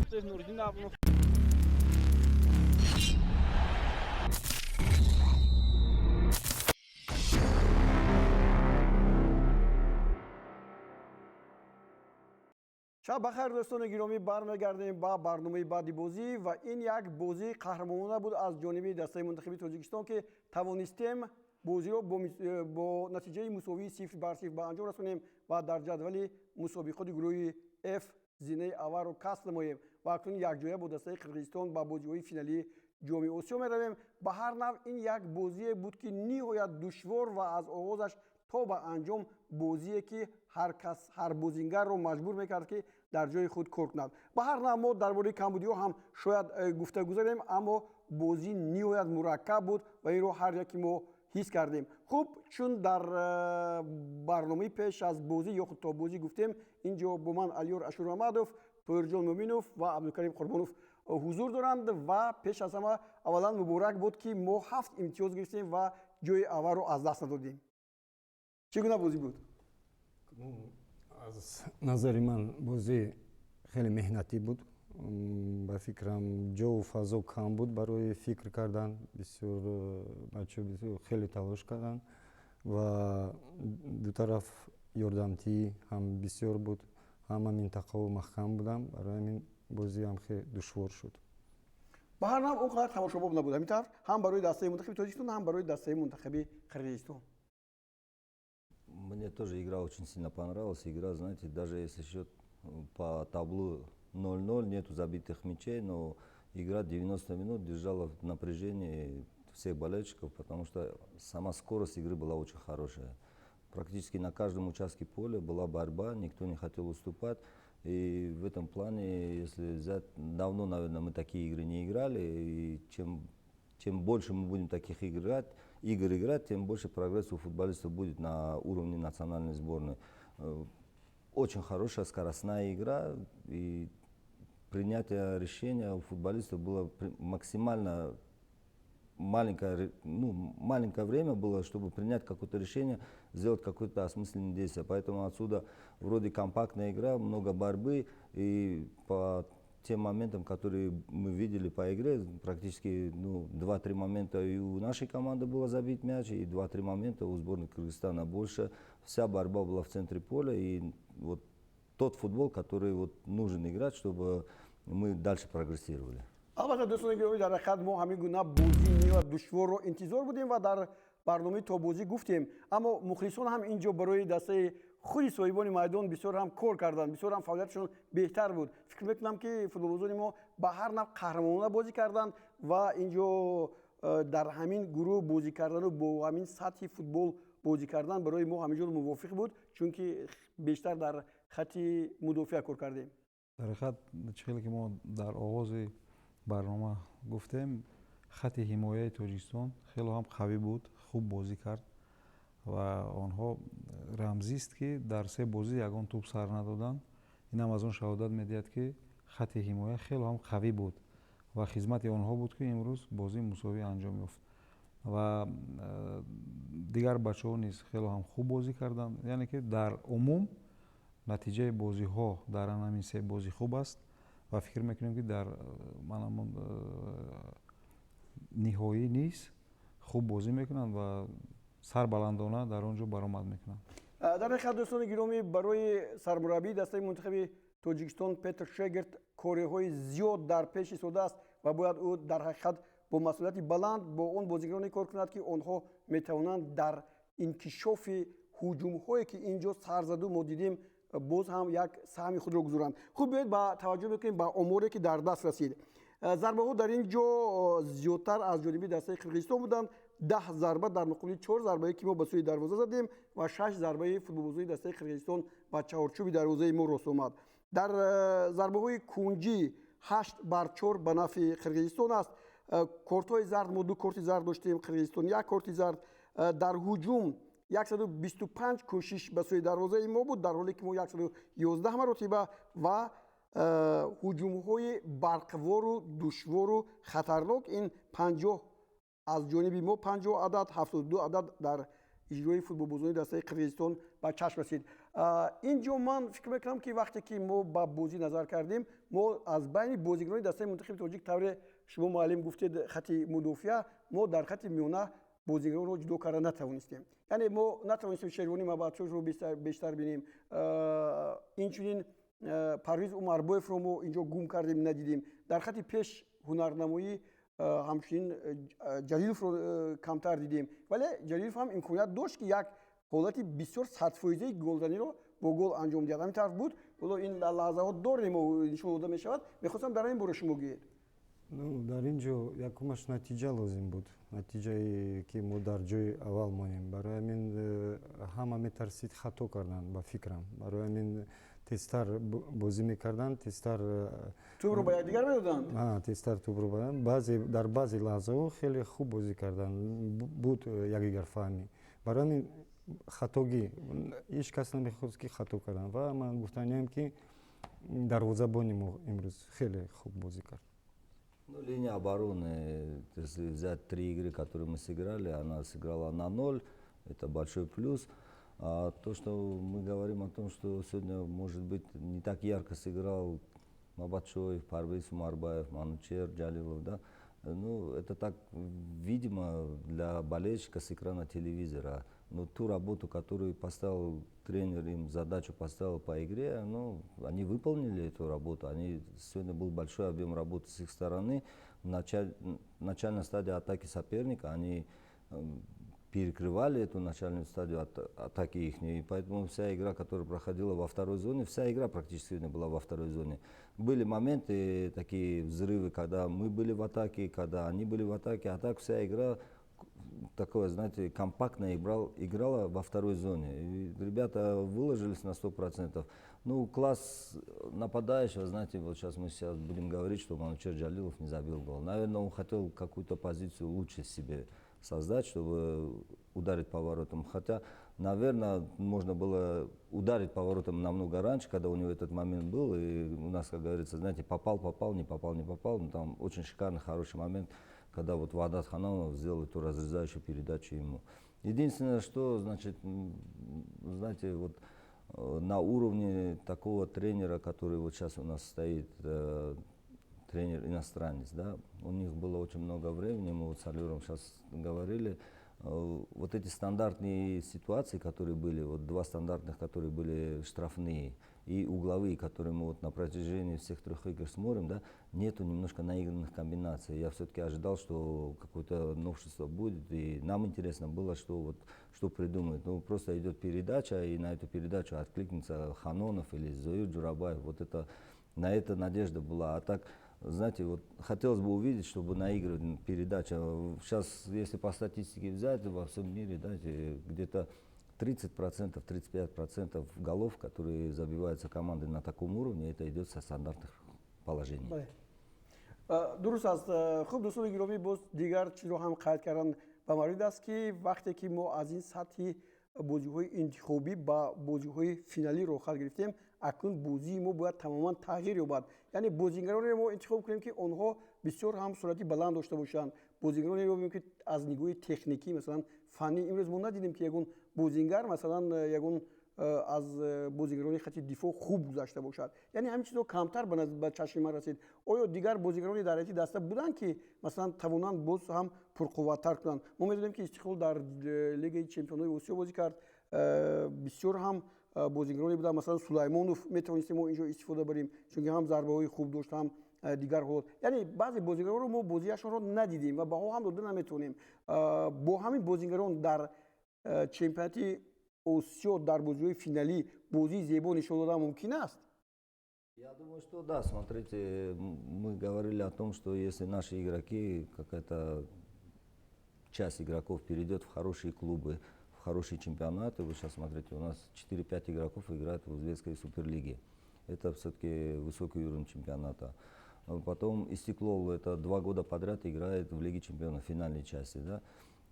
Тохтиев, Нуриддин Абнов. Шаб бахайр, дӯстони гиромӣ. Бармегардем ба барномаи баъди бозӣ ва ин як бозии қаҳрамонона буд аз ҷониби дастаи мунтахаби Тоҷикистон, ки тавонистем бозиро бо натиҷаи мусовии 0-0 ба анҷом расонем ва дар ҷадвали мусобиқоти гурӯҳи F зинаи аввалро касб намоем ва акнун якҷоя бо дастаи Қирғизистон ба бозиҳои финалии Ҷоми Осиё меравем. Ба ҳар навъ, ин як бозие буд, ки ниҳоят душвор ва аз оғозаш то ба анҷом бозие, ки ҳар кас, ҳар бозингарро маҷбур мекард, ки дар ҷои худ кор кунад. Ба ҳар навъ, мо дар бораи камбудиҳо ҳам шояд гуфта гузарем, аммо бозӣ ниҳоят мураккаб буд ва инро ҳар яке мо ҳис кардем. Хуб, чун дар барномаи пеш аз бозӣ ё худ то бозӣ гуфтем, ин ҷо бо ман Алиёр Ашурмамадов, Тоҳирҷон Муъминов ва Абдукарим Қурбонов ҳузур доранд. Ва пеш аз ҳама, аввалан, муборак буд, ки мо ҳафт имтиёз гирифтем ва ҷои аввалро аз даст надодем. Чӣ гуна бозӣ буд? Аз назари ман, бозӣ хеле меҳнатӣ буд. Ба фикрам, ҷову фазо кам буд барои фикр кардан. Бисёр бачаҳо бисёр хеле талош карданд ва ду тараф ёрдамтӣ ҳам бисёр буд, ҳама минтақаҳо маҳкам буданд, барои ҳамин бозӣ ҳам хеле душвор шуд. Ба ҳар навъ, он қадар тамошобоб набуд, ҳамин тавр, ҳам барои дастаи мунтахаби Тоҷикистон, ҳам барои дастаи мунтахаби Қирғизистон. Мне тоже игра очень сильно понравилась. Игра, знаете, даже если счет по таблу 0-0, нету забитых мячей, но игра 90 минут держала в напряжении всех болельщиков, потому что сама скорость игры была очень хорошая. Практически на каждом участке поля была борьба, никто не хотел уступать. И в этом плане, если взять, давно, наверное, мы такие игры не играли. И чем больше мы будем таких игр играть, тем больше прогресс у футболистов будет на уровне национальной сборной. Очень хорошая скоростная игра, и принятие решения у футболистов было максимально маленькое, ну, маленькое время было, чтобы принять какое-то решение, сделать какое-то осмысленное действие. Поэтому отсюда вроде компактная игра, много борьбы, и по тем моментам, которые мы видели по игре, практически, ну, 2-3 момента и у нашей команды было забить мяч, и 2-3 момента у сборной Кыргызстана. Больше вся борьба была в центре поля, и вот тот футбол, который вот нужен играть, чтобы мы дальше прогрессировали. Албатта, дӯстони гиромӣ, дар ҳақиқат мо ҳамин гуна бозии ниҳоят душворро интизор будем ва дар барномаи тобозӣ гуфтем, аммо мухлисон ҳам ин ҷо барои дастаи худи соҳибони майдон бисёр ҳам кор карданд, бисёр ҳам фаъолиятшон беҳтар буд. Фикр мекунам, ки футболбозони мо ба ҳар навъ қаҳрамонона бозӣ карданд ва ин ҷо дар ҳамин гурӯҳ бозӣ кардану бо ҳамин сатҳи футбол бозӣ кардан барои мо ҳамин ҷо мувофиқ буд, чунки бештар дар хатти мудофиа кор кардем. Дар ҳақиқат, чӣ хеле ки мо дар оғози барнома гуфтем, хатти ҳимояи Тоҷикистон хеле ҳам қавӣ буд, хуб бозӣ кард ва онҳо рамзист, ки дар се бозӣ ягон тӯб сар надоданд. Инам аз он шаҳодат медиҳад, ки хатти ҳимоя хеле ҳам қавӣ буд ва хизмати онҳо буд, ки имрӯз бозии мусовӣ анҷом ёфт ва дигар бачаҳо низ хеле ҳам хуб бозӣ карданд. Яъне ки дар умум натиҷаи бозиҳо дар ҳамин се бозӣ хуб аст ва фикр мекунем, ки дар манамон ниҳоӣ низ хуб бозӣ мекунанд ва сарбаландона дар он ҷо баромад мекунанд. Дар ҳақиқат, дӯстони гиромӣ, барои сармураббии дастаи мунтахаби Тоҷикистон Петр Шегерт кориҳои зиёд дар пеш истодааст ва бояд ӯ дар ҳақиқат бо масъулияти баланд бо он бозигароне кор кунад, ки онҳо метавонанд дар инкишофи ҳуҷумҳое, ки ин ҷо сар заду мо дидем, боз ҳам як саҳми худро гузоранд. Хуб, биёед ба таваҷҷӯҳ мекунем ба оморе, ки дар даст расид. Зарбаҳо дар ин ҷо зиёдтар аз ҷониби дастаи Қирғизистон буданд: 10 зарба дар муқобили чор зарбае, ки мо ба сӯи дарвоза задем, ва шаш зарбаи футболбозони дастаи Қирғизистон ба чаҳорчӯби дарвозаи мо рост омад. Дар зарбаҳои кунҷӣ 8-4 ба нафъи Қирғизистон аст. Кортҳои зард: мо ду корти зард доштем, Қирғизистон як корти зард. Дар ҳуҷум 125 кӯшиш ба сӯи дарвозаи мо буд, дар ҳоле ки мо 111 маротиба, ва ҳуҷумҳои барқвору душвору хатарнок ин 50 аз ҷониби мо 50 адад, 72 адад дар Иҷрои футболбозони дастаи Қирғизистон ба чашм расид. Ин ҷо ман фикр мекунам, ки вақте ки мо ба бозӣ назар кардем, мо аз байни бозигарони дастаи мунтахаби тоҷик, тавре шумо, муаллим, гуфтед, хати мудофиа, мо дар хати миёна бозигаронро ҷудо карда натавонистем. Яъне мо натавонистем Шервони Мабатшоро бештар бинем, инчунин Парвиз Умарбоевро мо инҷо гум кардем, надидем. Дар хати пеш ҳунарнамоӣ ҳамчунин Ҷалиловро камтар дидем, вале Ҷалилов ҳам имконият дошт, ки як ҳолати бисёр садфоизаи голзаниро бо гол анҷом диҳад. Ҳамин тарф буд. Ҳоло ин лаҳзаҳо дорем, нишон дода мешавад. Мехостам дар ин бора шумо гӯед. Ну, дар ин ҷо якумаш натиҷа лозим буд, натиҷае ки мо дар ҷои аввал монем. Барои ҳамин ҳама метарсид хато кардан, ба фикрам. Барои ҳамин тезтар бозӣ мекарданд, тезтар. Тӯбро ба якдигар медоданд. Тезтар тӯбро. Баъзе дар баъзе лаҳзаҳо хеле хуб бозӣ карданд, буд якдигарфаҳмӣ. Барои ҳамин хатогӣ ҳеҷ кас намехост ки хато кардан. Ва ман гуфтаниям, ки дарвозабони мо имрӯз хеле хуб бозӣ кард. Ну, линия обороны, если взять три игры, которые мы сыграли, она сыграла на ноль, это большой плюс. А то, что мы говорим о том, что сегодня, может быть, не так ярко сыграл Мабатшоев, Парвиз Умарбаев, Манучер Джалилов, да, ну, это так видимо для болельщика с экрана телевизора. Но ту работу, которую поставил тренер им, задачу поставил по игре, ну, они выполнили эту работу. Сегодня был большой объем работы с их стороны. В начальной стадии атаки соперника они перекрывали эту начальную стадию атаки их. И поэтому вся игра, которая проходила во второй зоне, вся игра практически сегодня была во второй зоне. Были моменты, такие взрывы, когда мы были в атаке, когда они были в атаке, а так вся игра такое, знаете, компактно играла во второй зоне. И ребята выложились на 100%. Ну, класс нападающего, знаете, вот сейчас мы сейчас будем говорить, что Манучер Джалилов не забил гол. Наверное, он хотел какую-то позицию лучше себе создать, чтобы ударить по воротам. Хотя, наверное, можно было ударить по воротам намного раньше, когда у него этот момент был. И у нас, как говорится, знаете, попал, попал, не попал, не попал. Ну, там очень шикарный, хороший момент, когда вот Вадат Хананов сделал эту разрезающую передачу ему. Единственное, что, значит, знаете, вот на уровне такого тренера, который вот сейчас у нас стоит, тренер иностранец, да, у них было очень много времени, мы вот с Алюром сейчас говорили, вот эти стандартные ситуации, которые были, вот два стандартных, которые были штрафные, и угловые, которые мы вот на протяжении всех трех игр смотрим, да, нету немножко наигранных комбинаций. Я все-таки ожидал, что какое-то новшество будет, и нам интересно было, что вот, что придумают. Ну, просто идет передача, и на эту передачу откликнется Ханонов или Зоир Джурабаев. Вот это, на это надежда была. А так, знаете, вот хотелось бы увидеть, чтобы наигрывать передача. Сейчас, если по статистике взять, во всем мире, да, где-то 30%, 35% голов, которые забиваются команды на таком уровне, это идет со стандартных положений. Дуруст аст. Хуб, дӯстони гиромӣ, боз дигар чизро ҳам қайд кардан ба маврид аст, ки вақте ки мо аз ин сатҳи бозиҳои интихобӣ ба бозиҳои финалӣ роҳхат гирифтем, акнун бозии мо бояд тамоман тағйир ёбад. Яъне бозигаронеро мо интихоб кунем, ки онҳо бисёр ҳам суръати баланд дошта бошанд, бозигаронеро ёбем, ки аз нигоҳи техникӣ, масалан, фаннӣ. Имрӯз мо надидем, ки ягон бозингар, масалан, ягон аз бозигарони хати дифоъ хуб гузашта бошад. Яъне ҳамин чизҳо камтар ба чашми ман расид. Оё дигар бозигарони дар ҳайати даста буданд, ки, масалан, тавонанд боз ҳам пурқувваттар кунанд? Мо медонем, ки Истиқлол дар Лигаи чемпионҳои Осиё бозӣ кард, бисёр ҳам бозигароне буданд, масалан, Сулаймонов метавонистем мо инҷо истифода барем, чунки ҳам зарбаҳои хуб дошт, ҳам дигар ҳолат. Яъне баъзе бозигаронро мо бозиашонро надидем ва баҳо ҳам дода наметавонем. Бо ҳамин бозигарон дар чемпионати Осиё дар бозиҳои финалӣ бозии зебо нишон додан мумкин аст? Я думаю, что да. Смотрите, мы говорили о том, что если наши игроки, какая-то часть игроков перейдет в хорошие клубы, в хорошие чемпионаты. Вы сейчас смотрите, у нас 4-5 игроков играют в узбекской суперлиге. Это все-таки высокий уровень чемпионата. Потом Истиклол это 2 года подряд играет в Лиге чемпионов, в финальной части. Да?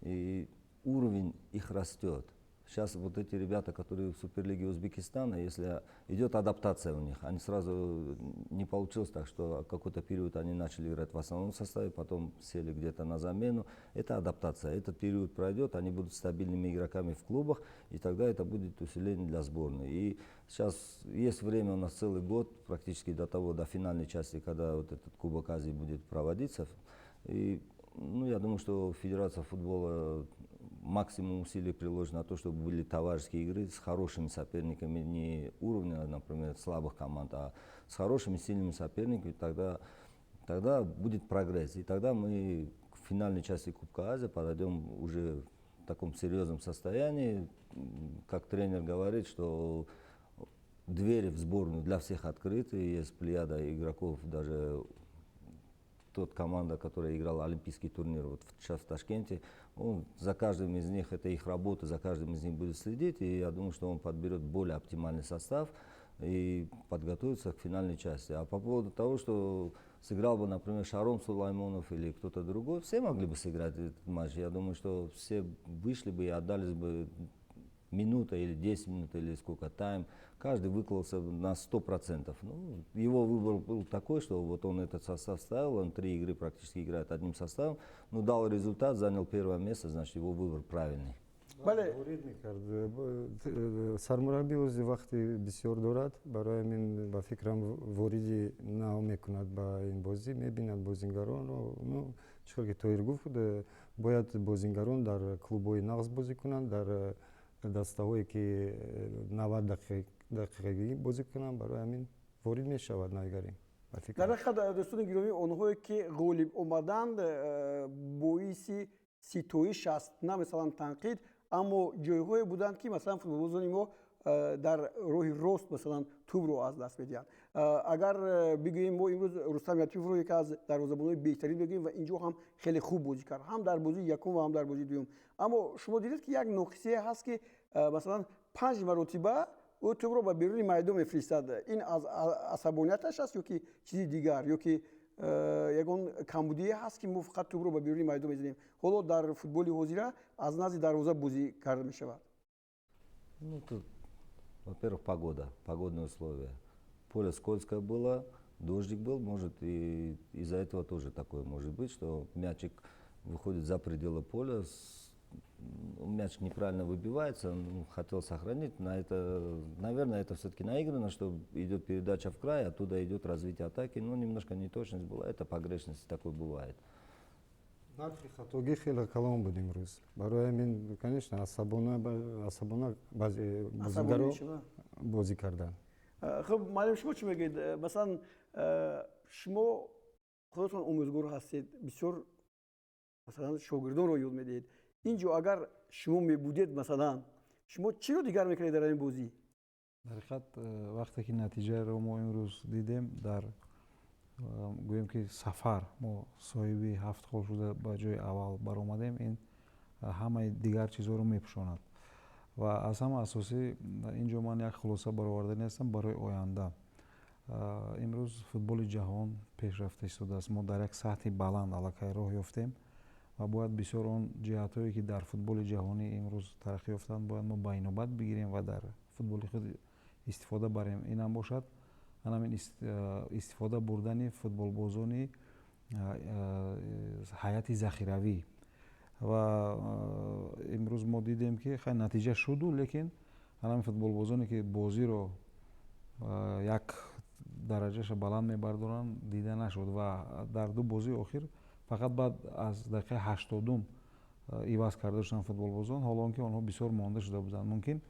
И уровень их растет. Сейчас вот эти ребята, которые в Суперлиге Узбекистана, если идет адаптация у них, они сразу не получилось так, что какой-то период они начали играть в основном составе, потом сели где-то на замену. Это адаптация. Этот период пройдет, они будут стабильными игроками в клубах, и тогда это будет усиление для сборной. И сейчас есть время у нас целый год, практически до того, до финальной части, когда вот этот Кубок Азии будет проводиться. И, ну, я думаю, что Федерация футбола максимум усилий приложит на то, чтобы были товарищеские игры с хорошими соперниками, не уровня, например, слабых команд, а с хорошими, сильными соперниками, тогда будет прогресс. И тогда мы к финальной части Кубка Азии подойдем уже в таком серьезном состоянии. Как тренер говорит, что двери в сборную для всех открыты, есть плеяда игроков, даже тот команда, которая играла олимпийский турнир вот сейчас в Ташкенте, он за каждым из них, это их работа, за каждым из них будет следить, и я думаю, что он подберет более оптимальный состав и подготовится к финальной части. А по поводу того, что сыграл бы, например, Шаром Сулаймонов или кто-то другой, все могли бы сыграть этот матч. Я думаю, что все вышли бы и отдались бы минута или 10 минут или сколько тайм, каждый выклался на 100%. Ну, его выбор был такой, что вот он этот состав ставил, он три игры практически играет одним составом, но дал результат, занял первое место, значит, его выбор правильный. Бале. Ворид мекард сармураббӣ, ози вақти бисёр дорад, барои ҳамин ба фикрам вориди нав мекунад ба ин бозӣ, мебинад бозингаронро. Ну, чӣ хел ки Тоҳир гуфт, бояд бозингарон дар клубҳои нағз бозӣ кунанд, дар дастаҳое ки 90 дақиқагӣ бозӣ кунанд, барои ҳамин ворид мешавад навигарӣ. Дар ҳақиқат, дӯстони гиромӣ, онҳое ки ғолиб омаданд, боиси ситоиш аст, на масалан танқид, аммо ҷойҳое буданд, ки масалан футболбозони мо дар роҳи рост масалан тӯбро аз даст медиҳанд. Агар бигӯем, мо имрӯз Рустам Ятимовро яке аз дарвозабонҳои беҳтарин бигӯем ва инҷо ҳам хеле хуб бозӣ кард, ҳам дар бозии якум ва ҳам дар бозии дуюм. Аммо шумо дидед, ки як ноқисие ҳаст, ки масалан панҷ маротиба ӯ тӯбро ба беруни майдон мефиристад. Ин аз асабонияташ аст ё ки чизи дигар, ё ки ягон камбудие ҳаст, ки мо фақат тӯбро ба беруни майдон мезанем, ҳоло дар футболи ҳозира аз назди дарвоза бозӣ карда мешавад? Ну, тут, во-первых, погода, погодные условия. Поле скользкое было, дождик был, может, и из-за этого тоже такое может быть, что мячик выходит за пределы поля, мячик неправильно выбивается, он хотел сохранить, на это, наверное, это все-таки наиграно, что идет передача в край, оттуда идет развитие атаки, но немножко неточность была, это погрешность, такое бывает. Нархи хатогӣ хеле калон буд имрӯз, барои ҳамин, конечно, асабона асабона баъзе бозигаро бозӣ карданд. Хуб, муаллим, шумо чӣ мегӯед? Масалан, шумо худатон омӯзгор ҳастед, бисёр масалан шогирдонро ёд медиҳед. Ин ҷо агар шумо мебудед, масалан, шумо чиро дигар мекардед дар ин бозӣ? Дар ҳақиқат, вақте ки натиҷаро мо имрӯз дидем, дар гӯем ки сафар мо соҳиби ҳафт хол шуда ба ҷои аввал баромадем, ин ҳамаи дигар чизҳоро мепӯшонад. Ва аз ҳама асосӣ ин ҷо ман як хулоса бароварданӣ ҳастам барои оянда. Имрӯз футболи ҷаҳон пешрафта истодааст, мо дар як сатҳи баланд аллакай роҳ ёфтем ва бояд бисёр он ҷиҳатҳое, ки дар футболи ҷаҳонӣ имрӯз тараққӣ ёфтанд, бояд мо ба инобат бигирем ва дар футболи худ истифода барем. Инам бошад анамин истифода бурдани футболбозони ҳайати захиравӣ. Ва имрӯз мо дидем, ки хай, натиҷа шуду, лекин анамин футболбозоне, ки бозиро як дараҷаша баланд мебардоранд, дида нашуд ва дар ду бозии охир фақат баъд аз дақиқаи 80-ум иваз карда шуданд футболбозон, ҳоло он ки онҳо бисёр монда шуда буданд. Мумкин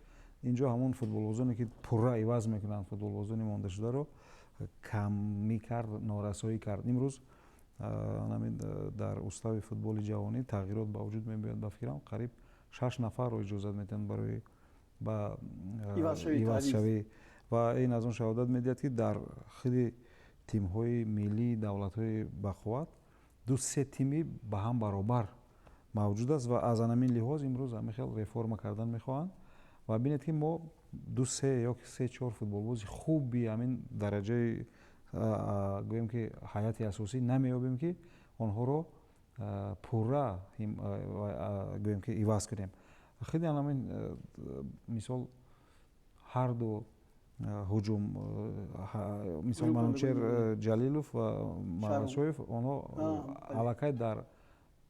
инҷо ҳамон футболбозоне, ки пурра иваз мекунанд футболбозони мондашударо, камӣ кард, норасоӣ кард. Имрӯз дар устави футболи ҷаҳонӣ тағйирот ба вуҷуд мебиёяд. Ба фикрам, қариб шаш нафарро иҷозат медиҳанд барои ба ивазшавӣ ва ин аз он шаҳодат медиҳад, ки дар худи тимҳои миллии давлатҳои бақувват ду се тими ба ҳам баробар мавҷуд аст ва аз анамин лиҳоз имрӯз ҳамин хел реформа кардан мехоҳанд. Ва бинед, ки мо ду се ё се чор футболбози хуби ҳамин дараҷаи, гӯем ки, ҳайати асосӣ намеёбем, ки онҳоро пурра, гӯем ки, иваз кунем. Худи ҳамин, мисол, ҳарду ҳуҷум, мисол, Манучер Ҷалилов ва Маҳмадшоев, онҳо аллакай дар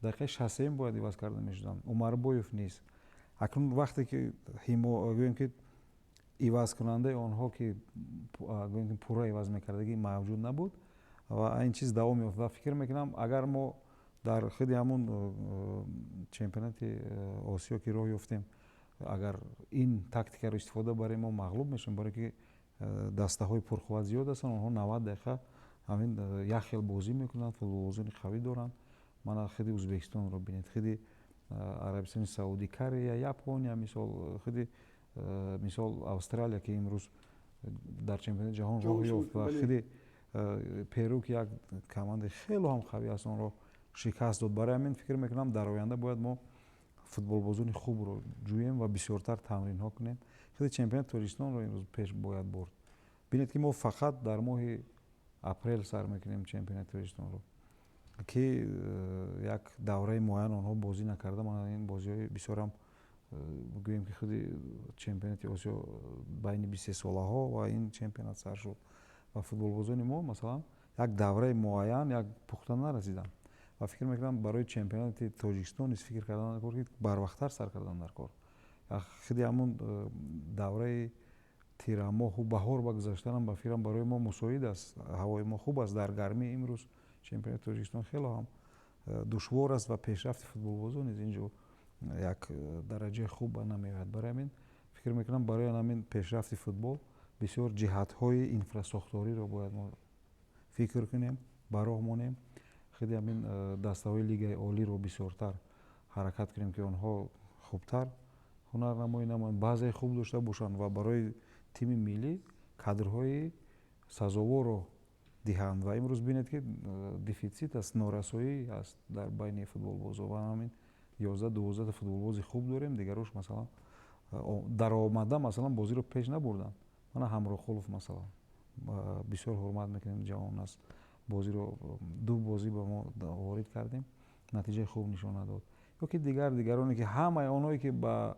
дақиқаи 63-юм бояд иваз карда мешуданд. Умарбоев нест. Акнун вақте ки гӯем, ки ивазкунандаи онҳо, ки гӯем, ки пурра иваз мекардагӣ мавҷуд набуд ва ин чиз давом ёфт. Ва фикр мекунам, агар мо дар худи ҳамун чемпионати Осиё, ки роҳ ёфтем, агар ин тактикаро истифода барем, мо мағлуб мешавем, барое ки дастаҳои пурқувват зиёд ҳастанд. Онҳо 90 дақиқа ҳамин як хел бозӣ мекунанд, футболбозони қавӣ доранд. Мана худи Ӯзбекистонро бинед, худи Арабистони Саудӣ, Корея, Япония, мисол, худи, мисол, Австралия, ки имрӯз дар чемпионати ҷаҳон роҳ ёфт, ва худи Перу, ки як командаи хело ҳам қавӣ аст, онро шикаст дод. Барои ҳамин фикр мекунам, дар оянда бояд мо футболбозони хубро ҷӯем ва бисёртар тамринҳо кунем. Худи чемпионати Тоҷикистонро имрӯз пеш бояд бурд. Бинед, ки мо фақат дар моҳи апрел сар мекунем чемпионати Тоҷикистонро, ки як давраи муайян онҳо бозӣ накарда. Мана ин бозиҳои бисёрам, гӯем, ки худи чемпионати Осиё байни 23-солаҳо ва ин чемпионат сар шуд ва футболбозони мо, масалан, як давраи муайян, як пухта нарасиданд. Ва фикр мекунам, барои чемпионати Тоҷикистон низ фикр кардан даркор, ки барвақттар сар кардан даркор. Худи ҳамун давраи тирамоҳу баҳор ба гузаштанам, ба фикрам, барои мо мусоид аст, ҳавои мо хуб аст. Дар гармӣ имрӯз чемпионати Тоҷикистон хело ҳам душвор аст ва пешрафти футболбозон низ инҷо як дараҷаи хуб ба намеояд. Барои ҳамин фикр мекунам, барои ҳамин пешрафти футбол бисёр ҷиҳатҳои инфрасохториро бояд мо фикр кунем, ба роҳ монем. Худи ҳамин дастаҳои лигаи олиро бисёртар ҳаракат кунем, ки онҳо хубтар ҳунарнамоӣ намоянд, баъзеи хуб дошта бошанд ва барои тими миллӣ кадрҳои сазоворо диҳанд. Ва имрӯз бинед, ки дефитсит аст, норасоӣ аст дар байни футболбозо ва ҳамин 11-12 футболбози хуб дорем, дигарош, масалан, даромада, масалан, бозиро пеш набурданд. Мана Ҳамроқулов, масалан, бисёр ҳурмат мекунем, ҷавон аст, бозиро ду бозӣ ба мо ворид кардем, натиҷаи хуб нишон надод. Ё ки дигар дигароне, ки ҳамаи онҳое, ки ба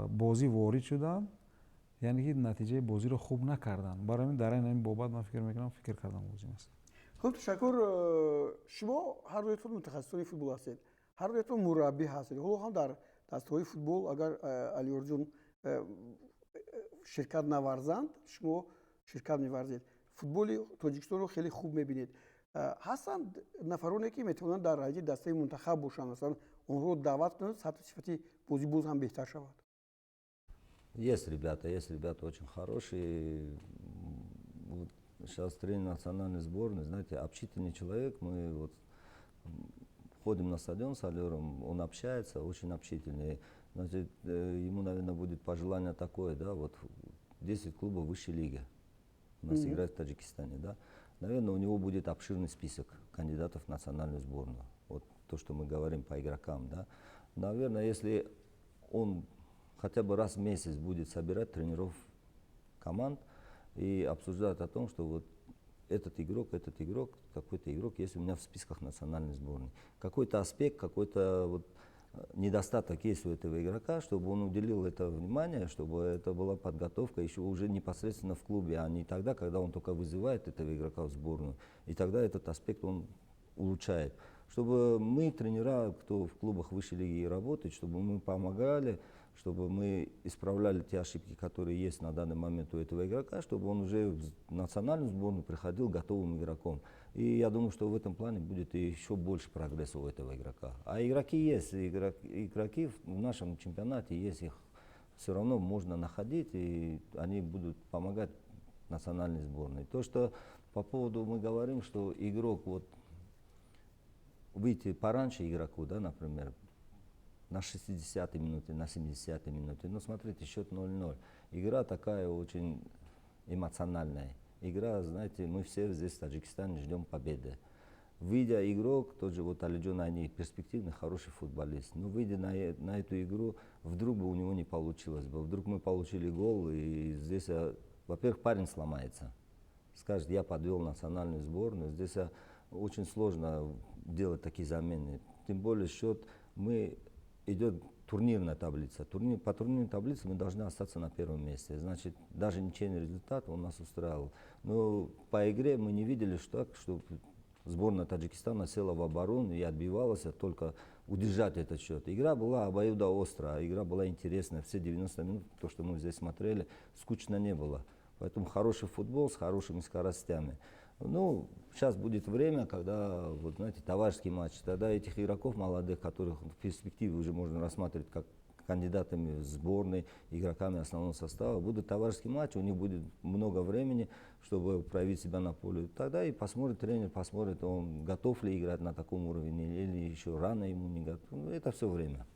бозӣ ворид шуданд, яъне ки натиҷаи бозиро хуб накарданд. Барои ҳамин дар ин бобат, ман фикр мекунам, фикр кардан лозим аст. Хуб, ташаккур. Шумо ҳар дуятон мутахассисони футбол ҳастед, ҳар дуятон мураббӣ ҳастед. Ҳоло ҳам дар дастаҳои футбол, агар Алиёрҷон ширкат наварзанд, шумо ширкат меварзед, футболи Тоҷикистонро хеле хуб мебинед. Ҳастанд нафароне, ки метавонанд дар ҳайати дастаи мунтахаб бошанд, масалан, онҳоро даъват кунанд, сатҳи сифати бозӣ боз ҳам беҳтар шавад? Есть ребята очень хорошие. Вот сейчас тренер национальной сборной, знаете, общительный человек. Мы вот ходим на стадион с Алером, он общается, очень общительный. Значит, ему, наверное, будет пожелание такое, да, вот 10 клубов высшей лиги у нас играют в Таджикистане, да. Наверное, у него будет обширный список кандидатов в национальную сборную. Вот то, что мы говорим по игрокам, да. Наверное, если он хотя бы раз в месяц будет собирать тренеров команд и обсуждать о том, что вот этот игрок, какой-то игрок есть у меня в списках национальной сборной. Какой-то аспект, какой-то вот недостаток есть у этого игрока, чтобы он уделил это внимание, чтобы это была подготовка еще уже непосредственно в клубе, а не тогда, когда он только вызывает этого игрока в сборную. И тогда этот аспект он улучшает. Чтобы мы, тренера, кто в клубах высшей лиги работает, чтобы мы помогали, чтобы мы исправляли те ошибки, которые есть на данный момент у этого игрока, чтобы он уже в национальную сборную приходил готовым игроком. И я думаю, что в этом плане будет еще больше прогресса у этого игрока. А игроки есть, игроки в нашем чемпионате есть, их все равно можно находить, и они будут помогать национальной сборной. То, что по поводу мы говорим, что игрок вот выйти пораньше игроку, да, например, на 60-й минуте, на 70-й минуте. Но смотрите, счет 0-0. Игра такая очень эмоциональная. Игра, знаете, мы все здесь, в Таджикистане, ждем победы. Выйдя игрок, тот же вот Алиджон Айни, перспективный, хороший футболист. Но выйдя на эту игру, вдруг бы у него не получилось бы. Вдруг мы получили гол, и здесь, во-первых, парень сломается. Скажет: «Я подвел национальную сборную». Здесь очень сложно делать такие замены. Тем более счет мы идет Турнирная таблица. По турнирной таблице мы должны остаться на первом месте. Значит, даже ничейный результат он нас устраивал. Но по игре мы не видели, что сборная Таджикистана села в оборону и отбивалась, а только удержать этот счет. Игра была обоюдоострая, игра была интересная. Все 90 минут, то, что мы здесь смотрели, скучно не было. Поэтому хороший футбол с хорошими скоростями. Ну, сейчас будет время, когда, вот, знаете, товарищеский матч, тогда этих игроков молодых, которых в перспективе уже можно рассматривать как кандидатами в сборной, игроками основного состава, будут товарищеские матчи, у них будет много времени, чтобы проявить себя на поле. Тогда и посмотрит тренер, посмотрит, он готов ли играть на таком уровне или еще рано ему, не готов. Ну, это все время.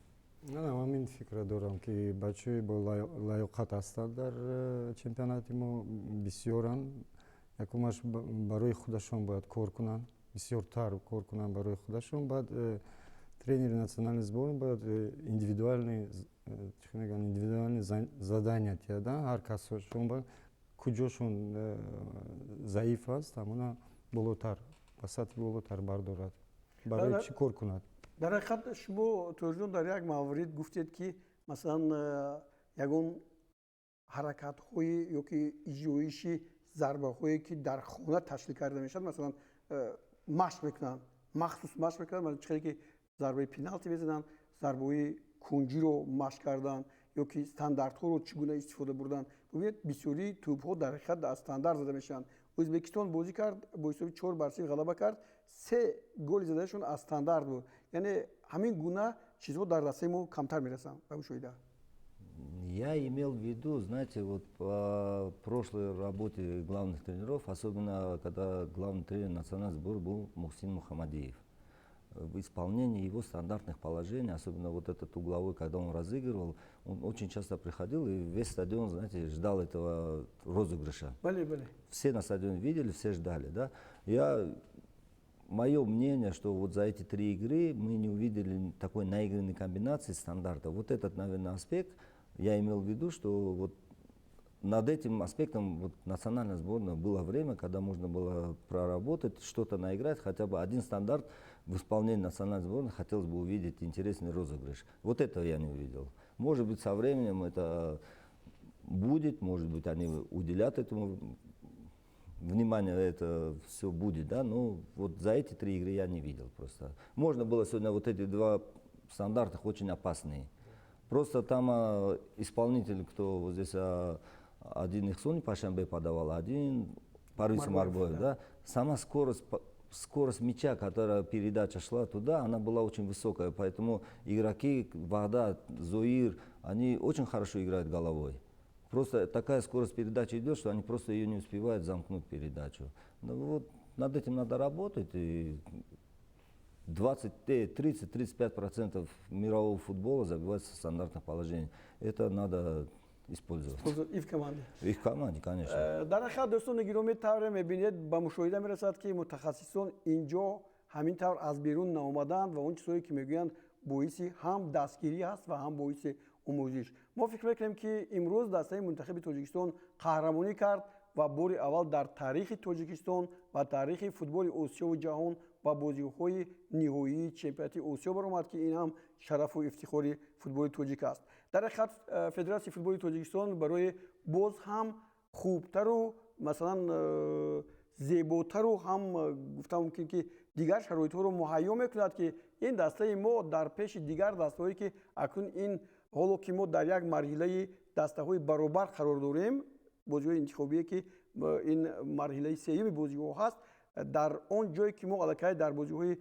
Ман ин фикра дорам, ки бачаҳои бо лаёқат ҳастанд дар чемпионати мо бисёранд. Якумаш, барои худашон бояд кор кунанд, бисёртар кор кунанд барои худашон. Баъд тренери национальный сборной бояд индивидуальный, чӣ мегӯянд, индивидуальный задания диҳад ҳар касшон, ба куҷошон заиф аст, ҳамона болотар, ба сатҳи болотар бардорад, барои чӣ кор кунад. Дар ҳақиқат, шумо, Тоҳирҷон, дар як маврид гуфтед, ки масалан ягон ҳаракатҳои ё ки иҷроиши зарбаҳое, ки дар хона ташкил карда мешавад, масалан машқ мекунанд, махсус машқ мекунанд, чӣ ки зарбаи пеналти мезананд, зарбаҳои кунҷиро машқ карданд ё ки стандартҳоро чӣ гуна истифода бурданд. Бубинед, бисёрии тӯбҳо дар ҳақиқат аз стандарт зада мешаванд. Ӯзбекистон бозӣ кард, бо ҳисоби 4-0 ғалаба кард, се голи задаашон аз стандарт буд. Яъне ҳамин гуна чизҳо дар дастаи мо камтар мерасанд ба мушоҳида. Я имел в виду, знаете, вот по прошлой работе главных тренеров, особенно когда главный тренер национальной сборной был Мухсин Мухаммадиев. В исполнении его стандартных положений, особенно вот этот угловой, когда он разыгрывал, он очень часто приходил, и весь стадион, знаете, ждал этого розыгрыша. Бале, бале. Все на стадионе видели, все ждали, да. Мое мнение, что вот за эти три игры мы не увидели такой наигранной комбинации стандарта. Вот этот, наверное, аспект я имел в виду, что вот над этим аспектом вот национальная сборная, было время, когда можно было проработать, что-то наиграть, хотя бы один стандарт в исполнении национальной сборной хотелось бы увидеть, интересный розыгрыш. Вот этого я не увидел. Может быть, со временем это будет, может быть, они уделят этому внимание, это все будет, да, но вот за эти три игры я не видел просто. Можно было сегодня вот эти два стандарта очень опасные. Просто там исполнитель, кто вот здесь, один Ихсони Пашанбе подавал, один Парвиз Марбоев, да. Сама скорость мяча, которая передача шла туда, она была очень высокая, поэтому игроки Вахдат, Зоир, они очень хорошо играют головой. Просто такая скорость передачи идет, что они просто ее не успевают замкнуть, передачу. Ну вот над этим надо работать. И 20, 30-35% мирового футбола забивается в стандартных положениях. Это надо использовать. И в команде. И в команде, конечно. Дар ҳақиқат, дӯстони гиромӣ, тавре мебинед, ба мушоҳида мерасад, ки мутахассисон инҷо ҳамин тавр аз берун наомаданд ва он чизҳое, ки мегӯянд, боиси ҳам дастгирӣ ҳаст ва ҳам боиси омӯзиш. Мо фикр мекунем, ки имрӯз дастаи мунтахаби Тоҷикистон қаҳрамонӣ кард ва бори аввал дар таърихи Тоҷикистон ва таърихи футболи Осиёву ҷаҳон ба бозиҳои ниҳоии чемпионати Осиё баромад, ки ин ҳам шарафу ифтихори футболи тоҷик аст. Дар ҳақиқат, Федератсияи футболи Тоҷикистон барои боз ҳам хубтару, масалан, зеботару ҳам гуфта мумкин, ки дигар шароитҳоро муҳайё мекунад, ки ин дастаи мо дар пеши дигар дастаҳое, ки акнун ин ҳоло ки мо дар як марҳилаи дастаҳои баробар қарор дорем, бозиҳои интихобие, ки ин марҳилаи сеюми бозиҳо ҳаст, дар он ҷое ки мо аллакай дар бозиҳои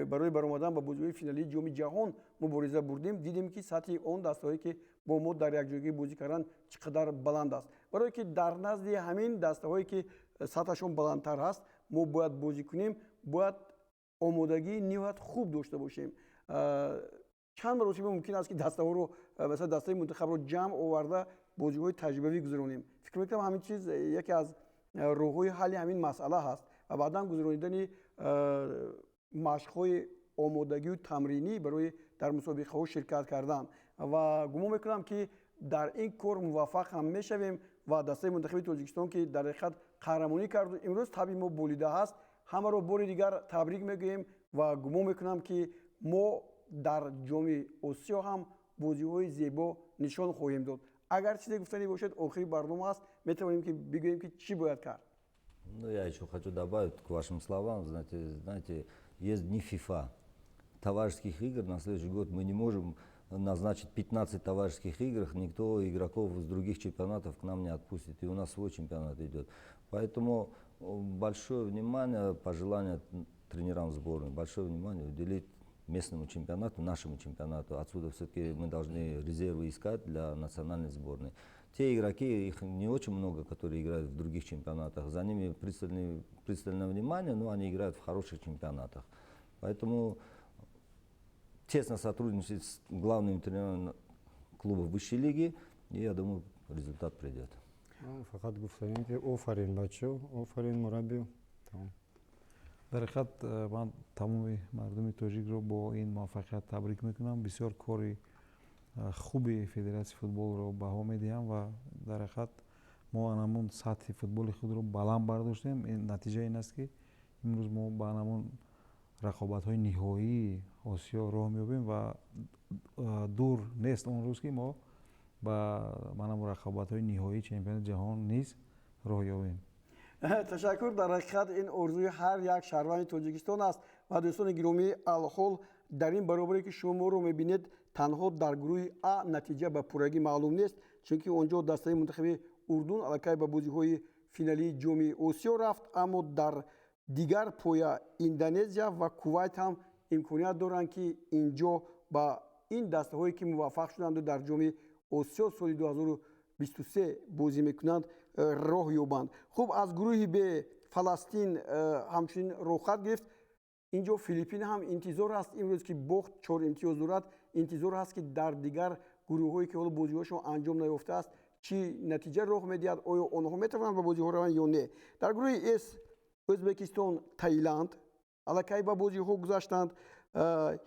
барои баромадан ба бозиҳои финалии Ҷоми Ҷаҳон мубориза бурдем, дидем, ки сатҳи он дастаҳое, ки бо мо дар якҷоягӣ бозӣ карданд, чӣ қадар баланд аст. Барое ки дар назди ҳамин дастаҳое, ки сатҳашон баландтар ҳаст, мо бояд бозӣ кунем, бояд омодагии ниҳоят хуб дошта бошем. Чанд маротиба мумкин аст, ки дастаҳоро, масалан, дастаи мунтахабро ҷамъ оварда, бозиҳои таҷрибавӣ гузаронем. Фикр мекунам, ҳамин чиз яке аз роҳҳои ҳалли ҳамин масъала ҳаст ва баъдан гузаронидани машқҳои омодагию тамринӣ барои дар мусобиқаҳо ширкат кардан. Ва гумон мекунам, ки дар ин кор муваффақ ҳам мешавем ва дастаи мунтахаби Тоҷикистон, ки дар ҳақиқат қаҳрамонӣ карду имрӯз табъи мо болида ҳаст, ҳамаро бори дигар табрик мегӯем ва гумон мекунам, ки мо дар Ҷоми Осиё ҳам Бозиҳои зебо нишон хоҳем дод. Агар чизе гуфтанӣ бошад, охири барнома аст, метавонем ки бигӯем, ки чӣ бояд кард. Ну, я еще хочу добавить к вашим словам. Знаете, есть дни ФИФА. Товарищеских игр на следующий год мы не можем назначить 15 товарищеских игр, никто игроков из других чемпионатов к нам не отпустит, и у нас свой чемпионат идет. Поэтому большое внимание, пожелание тренерам сборной, большое внимание уделить местному чемпионату, нашему чемпионату. Отсюда все-таки мы должны резервы искать для национальной сборной. Те игроки, их не очень много, которые играют в других чемпионатах. За ними пристальное внимание, но они играют в хороших чемпионатах. Поэтому тесно сотрудничать с главными тренерами клубов высшей лиги, и я думаю, результат придет. Фақат гуфтанем, ки офарин, бачо, офарин, мураббӣ. Дар ҳақиқат ман тамоми мардуми тоҷикро бо ин муваффақият табрик мекунам. Бисёр кори хуби федератсияи футболро баҳо медиҳам ва дар ҳақиқат мо анамун сатҳи футболи худро баланд бардоштем. Ин натиҷа ин аст, ки имрӯз мо ба анамун рақобатҳои ниҳоии Осиё роҳ меёбем ва дур нест он рӯз, ки мо ба манам рақобатҳои ниҳоии чемпионати ҷаҳон низ роҳ ёбем. Ташаккур. Дар ҳақиқат ин орзуи ҳар як шаҳрванди Тоҷикистон аст. Ва дӯстони гиромӣ, алҳол дар ин баробаре, ки шумо моро мебинед, танҳо дар гурӯҳи А натиҷа ба пуррагӣ маълум нест, чунки он ҷо дастаи мунтахаби Урдун аллакай ба бозиҳои финалии Ҷоми Осиё рафт, аммо дар дигар поя Индонезия ва Кувайт ҳам имконият доранд, ки ин ҷо ба ин дастаҳое, ки муваффақ шуданду дар Ҷоми Осиё соли 2023 бозӣ мекунанд, роҳ ёбанд. Хуб, аз гурӯҳи Б Фаластин ҳамчунин роҳхат гирифт. Инҷо Филиппин ҳам интизор аст имрӯз, ки бохт, чор имтиёз дорад, интизор ҳаст, ки дар дигар гурӯҳҳое, ки ҳоло бозиҳошон анҷом наёфтааст, чӣ натиҷа роҳ медиҳад, оё онҳо метавонанд ба бозиҳо раванд ё не. Дар гурӯҳи С Ӯзбекистон, Таиланд аллакай ба бозиҳо гузаштанд.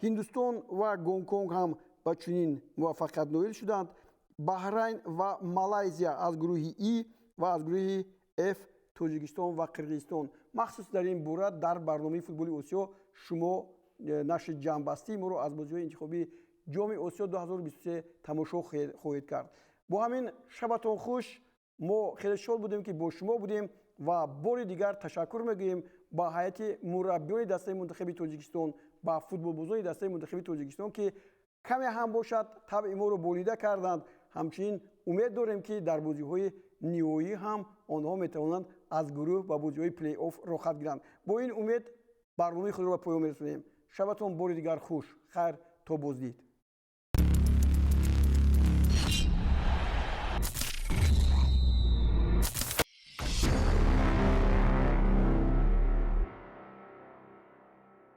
Ҳиндустон ва Гонконг ҳам ба чунин муваффақият ноил шуданд. Баҳрайн ва Малайзия аз гурӯҳи И ва аз гурӯҳи Ф Тоҷикистон ва Қирғизистон. Махсус дар ин бора дар барномаи футболи Осиё шумо нашри ҷамъбастии моро аз бозиҳои интихобии Ҷоми Осиё 2023 тамошо хоҳед кард. Бо ҳамин шабатон хуш. Мо хеле шод будем, ки бо шумо будем, ва бори дигар ташаккур мегӯем ба ҳайати мураббиёни дастаи мунтахаби Тоҷикистон, ба футболбозони дастаи мунтахаби Тоҷикистон, ки каме ҳам бошад табъи моро болида карданд. Ҳамчунин умед дорем, ки дар бозиҳои ниҳоӣ ҳам онҳо метавонанд аз гурӯҳ ба бозиҳои плей-офф роҳхат гиранд. Бо ин умед барномаи худро ба поён мерасонем. Шабатон бори дигар хуш. Хайр, то боздид.